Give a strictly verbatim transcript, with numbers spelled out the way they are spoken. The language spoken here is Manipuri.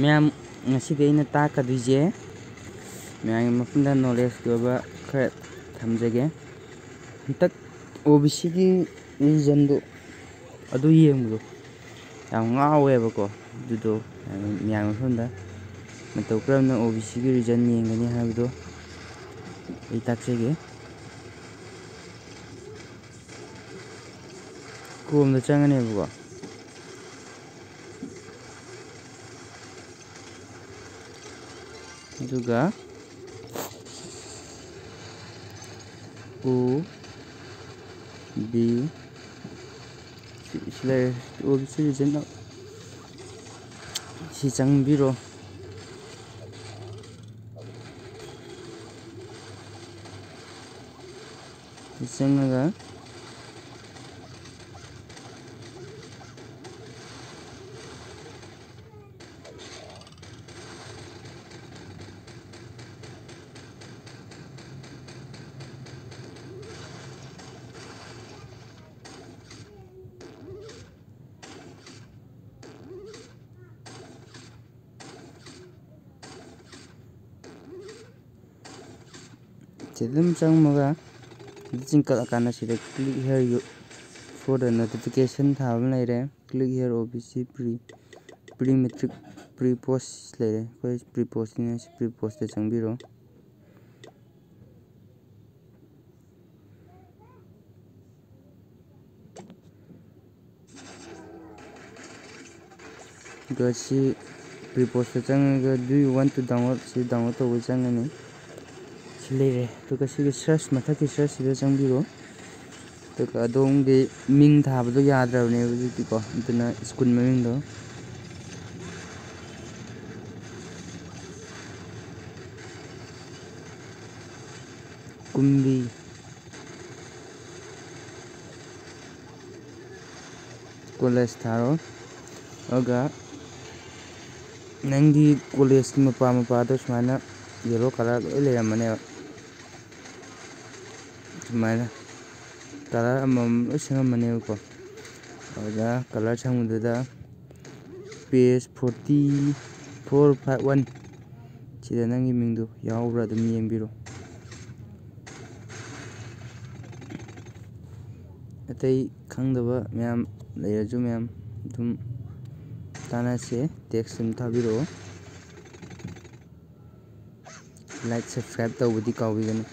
ꯃꯌꯥꯝ, ꯉꯁꯤꯗꯤ ꯑꯩꯅ ꯇꯥꯛꯀꯗꯣꯏꯁꯦ ꯃꯌꯥꯝꯒꯤ ꯃꯐꯝꯗ ꯅꯣꯂꯦꯖꯀꯤ ꯑꯣꯏꯕ ꯈꯔ ꯊꯝꯖꯒꯦ꯫ ꯍꯟꯗꯛ ꯑꯣ ꯕꯤ ꯁꯤꯒꯤ ꯔꯤꯖꯟꯗꯣ, ꯑꯗꯨ ꯌꯦꯡꯕꯗꯣ ꯌꯥꯝ ꯉꯥꯎꯋꯦꯕꯀꯣ꯫ ꯑꯗꯨꯗꯣ ꯃꯌꯥꯝꯒꯤ ꯃꯐꯝꯗ ꯃꯇꯧ ꯀꯔꯝꯅ ꯑꯣ ꯕꯤ ꯁꯤꯒꯤ ꯔꯤꯖꯟ ꯌꯦꯡꯒꯅꯤ ꯍꯥꯏꯕꯗꯣ ꯑꯩ ꯇꯥꯛꯆꯒꯦ꯫ ꯀ꯭ꯔꯣꯝꯗ ꯆꯪꯉꯅꯦꯕꯀꯣ꯫ ꯑꯗꯨꯒ ꯑꯣ ꯕꯤ ꯁꯤ, ꯁꯤ ꯂꯩꯔꯦ꯫ ꯑꯣ ꯕꯤ ꯁꯤ ꯔꯤꯖꯟ ꯁꯤ ꯆꯪꯕꯤꯔꯣ꯫ ꯁꯤ ꯆꯪꯉꯒ ꯁꯤꯗ ꯑꯗꯨꯝ ꯆꯪꯉꯒ ꯁꯤꯗ ꯆꯤꯡꯈꯠꯂꯀꯥꯟꯗ ꯁꯤꯗ click here you for the notification ꯊꯥꯕ ꯑꯃ ꯂꯩꯔꯦ꯫ Click here ꯑꯣ B C pre, pre matric, pre post ꯂꯩꯔꯦ꯫ ꯑꯩꯈꯣꯏ pre postꯅꯤꯅ ꯁꯤ pre postꯇ ꯆꯪꯕꯤꯔꯣ꯫ ꯑꯗꯨꯒ ꯁꯤ pre postꯇ ꯆꯪꯉꯒ do you want to download ꯁꯤ download ꯇꯧꯕ ꯆꯪꯉꯅꯤ꯫ ꯁꯤ ꯂꯩꯔꯦ꯫ ꯑꯗꯨꯒ ꯁꯤꯒꯤ search, ꯃꯊꯛꯀꯤ searchꯁꯤꯗ ꯆꯪꯕꯤꯔꯣ꯫ ꯑꯗꯨꯒ ꯑꯗꯣꯝꯒꯤ ꯃꯤꯡ ꯊꯥꯕꯗꯣ ꯌꯥꯗ꯭ꯔꯕꯅꯦꯕ ꯍꯧꯖꯤꯛꯇꯤꯀꯣ, ꯑꯗꯨꯅ school ꯃꯃꯤꯡꯗꯣ ꯀꯨꯝꯕꯤ college ꯊꯥꯔꯣ꯫ ꯑꯗꯨꯒ ꯅꯪꯒꯤ collegeꯀꯤ ꯃꯄꯥ ꯃꯄꯥꯗꯣ ꯁꯨꯃꯥꯏꯅ yellow colour ꯂꯣꯏ ꯂꯩꯔꯝꯃꯅꯦꯕ꯫ ꯁꯨꯃꯥꯏꯅ colour ꯑꯃꯃꯝ ꯂꯣꯏ ꯁꯪꯉꯝꯃꯅꯦꯕꯀꯣ꯫ ꯑꯗꯨꯗ colour ꯁꯪꯕꯗꯨꯗ page forty, Four five one, ꯁꯤꯗ ꯅꯪꯒꯤ ꯃꯤꯡꯗꯨ ꯌꯥꯎꯕ꯭ꯔꯥ ꯑꯗꯨꯝ ꯌꯦꯡꯕꯤꯔꯣ꯫ ꯑꯇꯩ ꯈꯪꯗꯕ ꯃꯌꯥꯝ ꯂꯩꯔꯁꯨ ꯃꯌꯥꯝ ꯑꯗꯨꯝ ꯇꯥꯟꯅꯁꯦ, text ꯑꯗꯨꯝ ꯊꯥꯕꯤꯔꯛꯑꯣ꯫ Like, subscribe ꯇꯧꯕꯗꯤ ꯀꯥꯎꯕꯤꯒꯅꯨ꯫